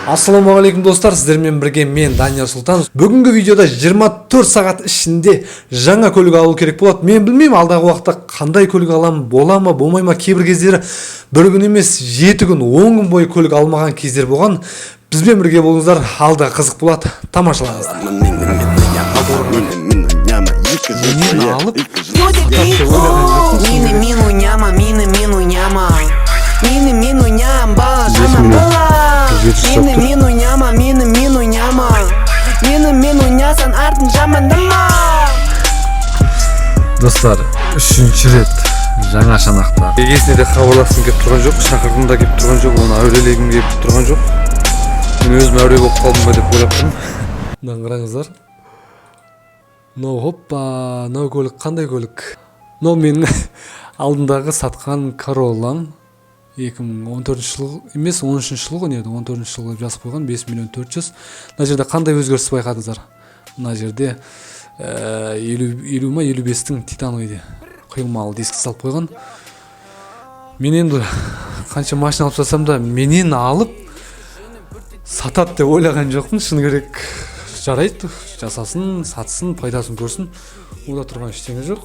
Ассалаумағалейкум, достар! Сіздермен бірге мен, Данияр Сұлтан. Бүгінгі видеода 24 сағат ішінде жаңа көлік алу керек болады. Мен білмеймін, алдағы уақытта қандай көлік аламын, бола ма, болмай ма. Кейбір кездері бір күн емес, 7 күн, 10 күн бойы көлік алмаған кездер болған. Бізбен бірге болыңыздар, алда қызық болады, тамашалаңыздар. Менен алып Мины, мину, няма, мины, мину, няма. Мины, мину, ням, бала, жаман бала. Мины, мину, няма, мины, мину, няма. Мины, мину, нясан, артын жамандама. Достар, үшінші рет жаңа шанақта. Егесіне де хабарласқым келіп тұрған жоқ, шақырғым да келіп тұрған жоқ, оны әурелегім келіп тұрған жоқ. Мен өзім әуре болып қалдым ба деп ойлап тұрмын. Мынаны қараңыздар, мынау, хоппа, мынау көлік қандай көлік? Мынау менің алдындағы сатқан Короллам, 2014 жыл емес, 13 жыл ғой, не еді, 14 жыл деп жазып қойған, 5 миллион 400. Мына жерде қандай өзгеріс байқадыңыздар? Мына жерде 50 ма, 55-тің титановый құйылмалы диск салып қойған. Мен енді қанша машина алып сатсам да, менен алып сатады деп ойлаған жоқпын, шыны керек. Жарайды, жасасын, сатсын, пайдасын көрсін, онда тұрған ештеңе жоқ.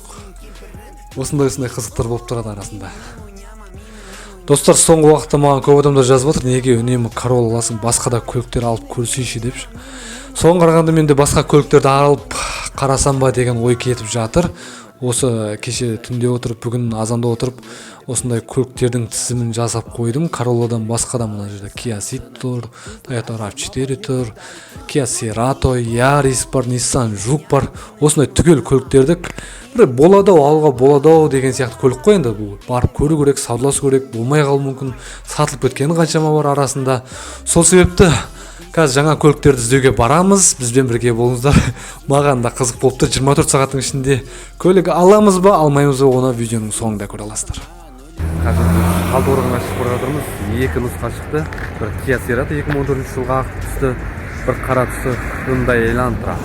Осындай осындай қызықтар болып тұрады арасында. Достар, соңғы уақытта маған көп адамдар жазып жатыр: неге үнемі Королла аласың, басқа да көліктер алып көрсейші деп. Соған қарағанда, мен де басқа көліктерді алып қарасам ба деген ой кетіп жатыр. Осы кеше түнде отырып, бүгін азанда отырып, осындай көліктердің тізімін жасап қойдым. Королладан басқа да мына жерде Kia Ceed тұр, Toyota RAV4 тұр, Kia Cerato, Yaris бар, Nissan Juke бар. Осындай түгел көліктерді бір болады ау, алуға болады ау деген сияқты көлік қой. Енді бұл барып көру керек, саудаласу керек, болмай қалуы мүмкін, сатылып кеткені қаншама бар арасында. Сол себепті қазір жаңа көліктерді іздеуге барамыз, бізбен бірге болыңыздар. Маған да қызық болып тұр, 24 сағаттың ішінде көлік аламыз ба, алмаймыз ба, оны видеоның соңында көре аласыздар. Қазір біз Талдықорғанға шығып бара жатырмыз. Екі нұсқа шықты: бір Kia Cerato 2014 жылғы, ақ түсті, бір қара түсті Hyundai Elantra.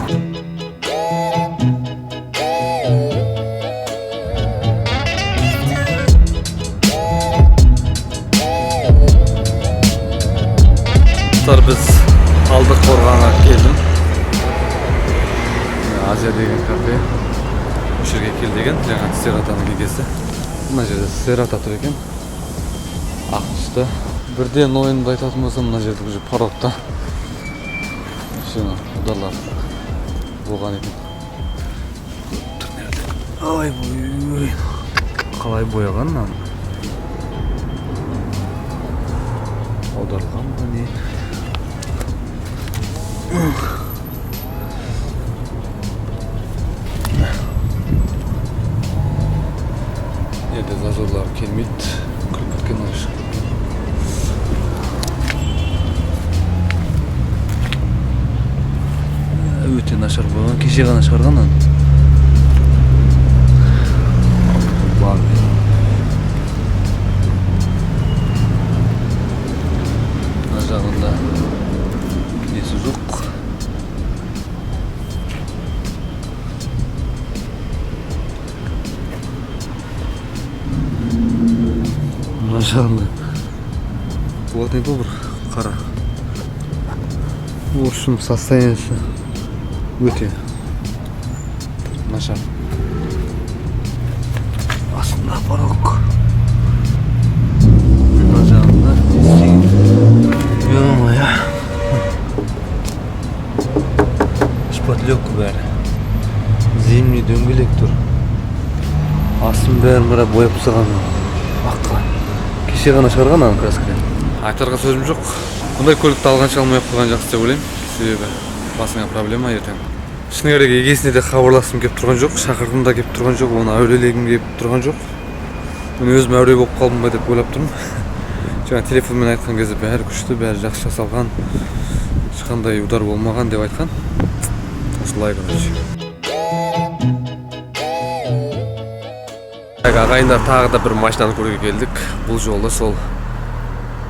Достар, біз Талдықорғанға келдім. Азия деген кафе, осы жерге кел деген жаңа Цератоның егесі. Мына жерде Церато тұр екен, ақ түсті. Бірден ойымды айтатын болсам, мына жерде уже порогта ударлар болған екен. Ой, қалай бояған мынаны? Аударылған ба, не? Жерде зазорлар келмейді, кіріп кеткен, шығып кеткен. Өте нашар болған, кеше ғана шығарған аны. Бар. Мына жағында несі жоқ. Мына жағында болатын еді ғой бір қара. В общем, состояниесі өте нашар. Астында порог, мына жағында не істеген, ё-моё, шпатлевка бәрі, зимний дөңгелек тұр. Астын бәрін бірақ бояп тастаған аққа, кеше ғана шығарған ана краскадан. Айтарға сөзім жоқ. Бұндай көлікті алғанша алмай ақ қойған жақсы деп ойлаймын, себебі басыңа проблема ертең. Шыны керек, егесіне де хабарласқым келіп тұрған жоқ, шақырғым да келіп тұрған жоқ, оны әурелегім келіп тұрған жоқ. Мен өзім әуре болып қалдым ба деп ойлап тұрмын. Жаңа телефонмен айтқан кезде бәрі күшті, бәрі жақсы жасалған, ешқандай удар болмаған деп айтқан. Осылай, короче. Так, ағайындар, тағы да бір машинаны көруге келдік. Бұл жолы сол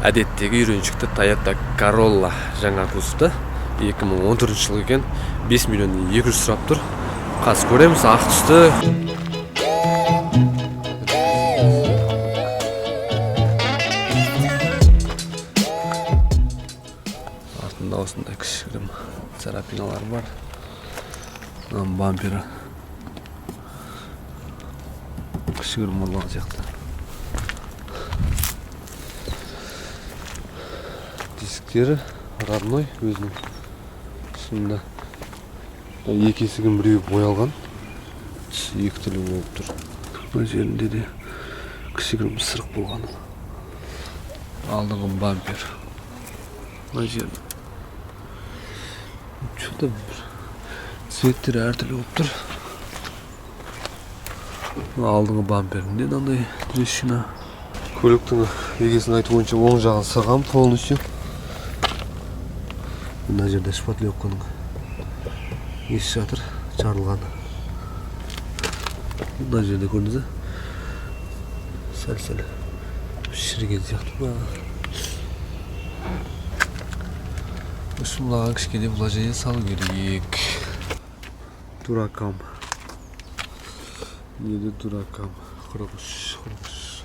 әдеттегі үйреншікті Toyota Corolla, жаңа кузовта, 2014 жылғы екен, 5 миллион 200 сұрап тұр. Қазір көреміз, ақ түсті. Осындай кішігірім царапиналар бар. Мынаның бампері кішігірім ұрылған сияқты. Дисктері родной өзінің. Шынында екі есігінің біреуі боялған, түсі екі түрлі болып тұр. Мына жерінде де кішігірім сырық болған. Алдыңғы бампер мына жер че-то бір цветтері әртүрлі болып тұр. Мына алдыңғы бамперінде мынандай трещина. Көліктің егесінің айтуы бойынша оң жағын сырған полностью. Мына жерде шпатлевканың несі жатыр, жарылған. Мына жерде көрдіңіз бе, сәл-сәл шіріген сияқты ма. В общем, мынаған кішкене вложение салу керек. Дуракам неде, дуракам 43, 43.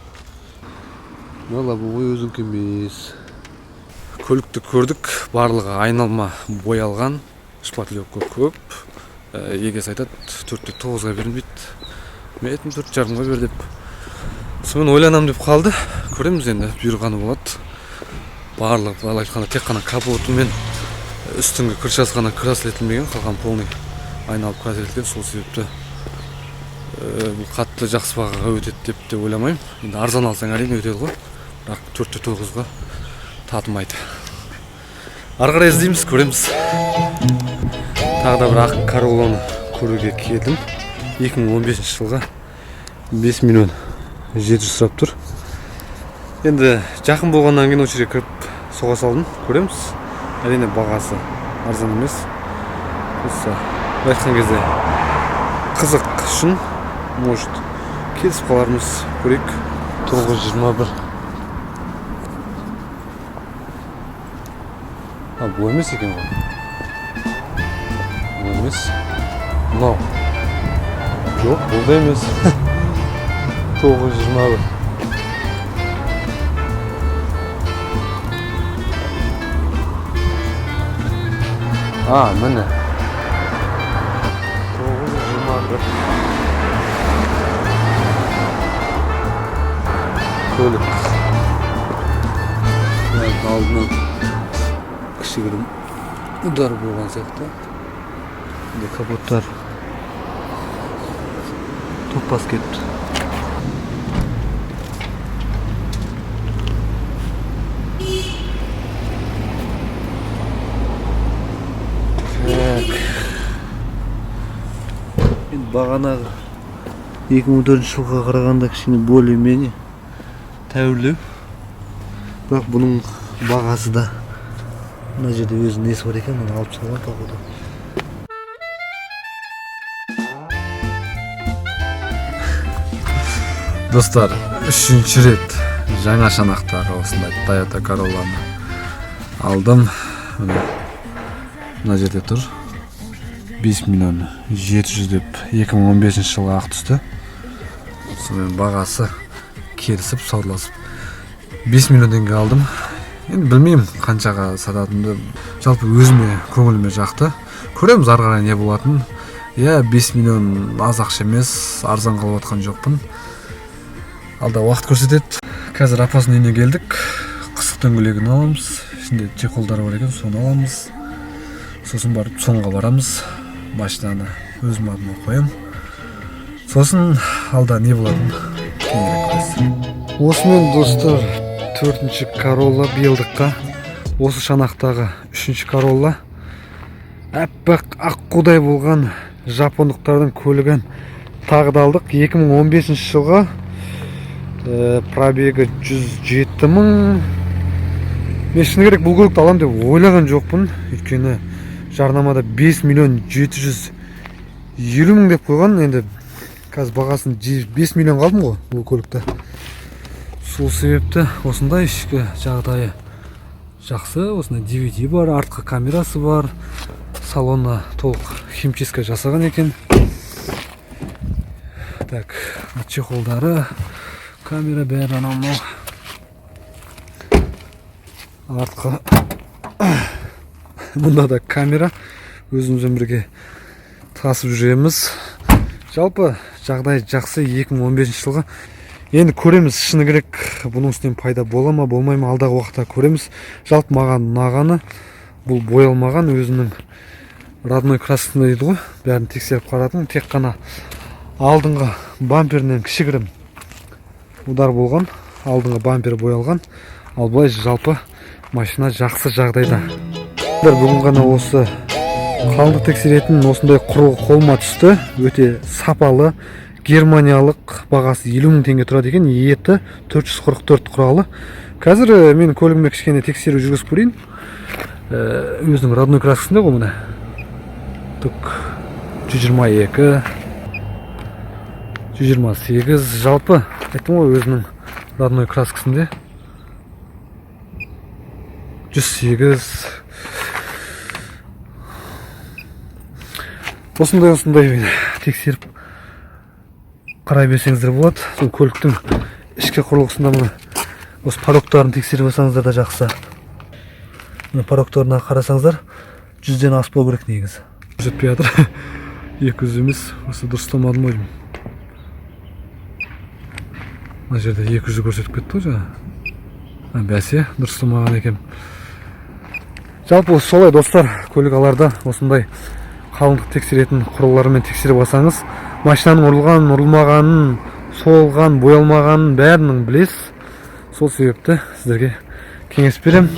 Мына лобовой өзінікі емес. Көлікті көрдік, барлығы айналма боялған, шпатлевка көп. Егесі айтады, 4,9-ға бермейді. Мен айттым, 4,5-ға бер деп. Сонымен ойланамын деп қалды. Көреміз енді, бұйырғаны болады. Барлығы былай айтқанда тек қана капоты мен үстіңгі крышасы ғана красить етілмеген, қалған полный айналып красить етілген. Сол себепті бұл қатты жақсы бағаға өтеді деп те ойламаймын. Енді арзан алсаң әрине өтеді ғой, бірақ 4,9-ға татымайды. Ары қарай іздейміз, көреміз. Тағы да бір ақ Королланы көруге келдім. 2015 жылға 5 миллион 700 сұрап тұр. Енді жақын болғаннан кейін осы жерге кіріп соға салдым, көреміз. Әрине бағасы арзан емес. Осы былай айтқан кезде қызық үшін может келісіп қалармыз, көрейік. 921. А, бұл емес екен ғой. Бұл емес. Мынау. Жоқ, бұл да емес. 921. А, міне. 921. Көлік. Так, алдынан кішігірім удар болған сияқты. Енді капоттар топ басып кетіпті. Так. Енді бағанағы 2014 жылға қарағанда кішкене более-менее тәуірлеу. Бірақ бұның бағасы да мына жерде өзінің несі бар екен, мұны алып тастаған походу. Достар, үшінші рет жаңа шанақтағы осындай Toyota Corolla'ны алдым. Міне, мына жерде тұр. 5 миллион 700 деп 2015 жылы ақ түсті. Сонымен бағасы келісіп, саудаласып 5 миллион теңге алдым. Енді білмеймін қаншаға сататынымды. Жалпы өзіме көңіліме жақты. Көреміз ары қарай не болатынын. Иә, 5 миллион аз ақша емес, арзан қалып жатқан жоқпын. Алда уақыт көрсетеді. Қазір апасының үйіне келдік. Қысық дөңгелегін аламыз. Ішінде чехолдары бар екен, соны аламыз. Сосын барып ЦОНға барамыз. Машинаны өзім атыма қоямын. Сосын алда не болатынын кейінірек көресіз. Осымен достар, төртінші Corolla биылдыққа, осы шанақтағы үшінші Corolla. Аппақ аққудай болған жапондықтардың көлігін тағы да алдық. 2015 жылғы, пробегі 107 мың. Мен шыны керек бұл көлікті аламын деп ойлаған жоқпын. Өйткені жарнамада 5 миллион 750 мың деп қойған. Енді қазір бағасын 5 миллион қалдым ғой бұл көлікті. Сол себепті осындай ішкі жағдайы жақсы, осындай DVD бар, артқы камерасы бар, салонына толық химчистка жасаған екен. Так, чехолдары, камера бәрі анау мынау. Артқы Мұнда да камера, өзімізбен бірге тасып жүреміз. Жалпы жағдай жақсы, 2015 жылғы. Енді көреміз, шыны керек, бұның үстінен пайда бола ма, болмай ма, алдағы уақытта көреміз. Жалпы маған ұнағаны, бұл боялмаған, өзінің родной краскасында дейді ғой, бәрін тексеріп қарадым. Тек қана алдыңғы бамперінен кішігірім удар болған, алдыңғы бампері боялған. Ал былай жалпы машина жақсы жағдайда. Бүгін ғана осы қалыңдық тексеретін осындай құрылғы қолыма түсті. Өте сапалы, германиялық, бағасы 50 000 теңге тұрады екен. ЕТ 444 құралы. Қазір мен көлігіме кішкене тексеру жүргізіп көрейін. Өзінің родной краскасында ғой, міне. Түк 122, 128, жалпы айттым ғой, өзінің родной краскасында. 108, осындай тексеріп қарай берсеңіздер болады. Сол көліктің ішкі құрылғысында мына осы порогтарын тексеріп алсаңыздар да жақсы. Мына порогтарына қарасаңыздар, 100-ден аспау керек негізі. Көрсетпей жатыр. 200 емес, осы дұрыстамадым ғой деймін. Мына жерде 200 көрсетіп кетті ғой жаңа. Бәсе, дұрыстамаған екен. Жалпы солай, достар, көлік аларда осындай қалыңдық тексеретін құрылғылармен тексеріп алсаңыз, машинаның ұрылған, ұрылмағанын, соғылған, боялмағанын бәрінің білесіз. Сол себепті сіздерге кеңес беремін.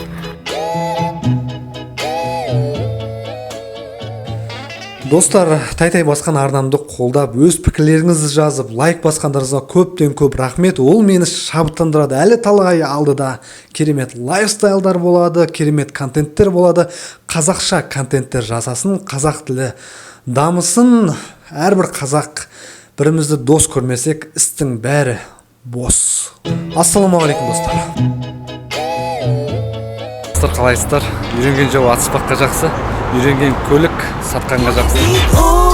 Достар, тай-тай басқан арнамды қолдап, өз пікірлеріңізді жазып, лайк басқандарыңызға көптен көп рахмет. Ол мені шабыттандырады. Әлі талай алдыда керемет лайфстайлдар болады, керемет контенттер болады. Қазақша контенттер жасасын, қазақ тілі дамысын. Әрбір қазақ бірімізді дос көрмесек, істің бәрі бос. Ассалаумағалейкум, достар. Достар, қалайсыздар? Үйренген жау атыспаққа жақсы, үйренген көлік сатқанға жақсы.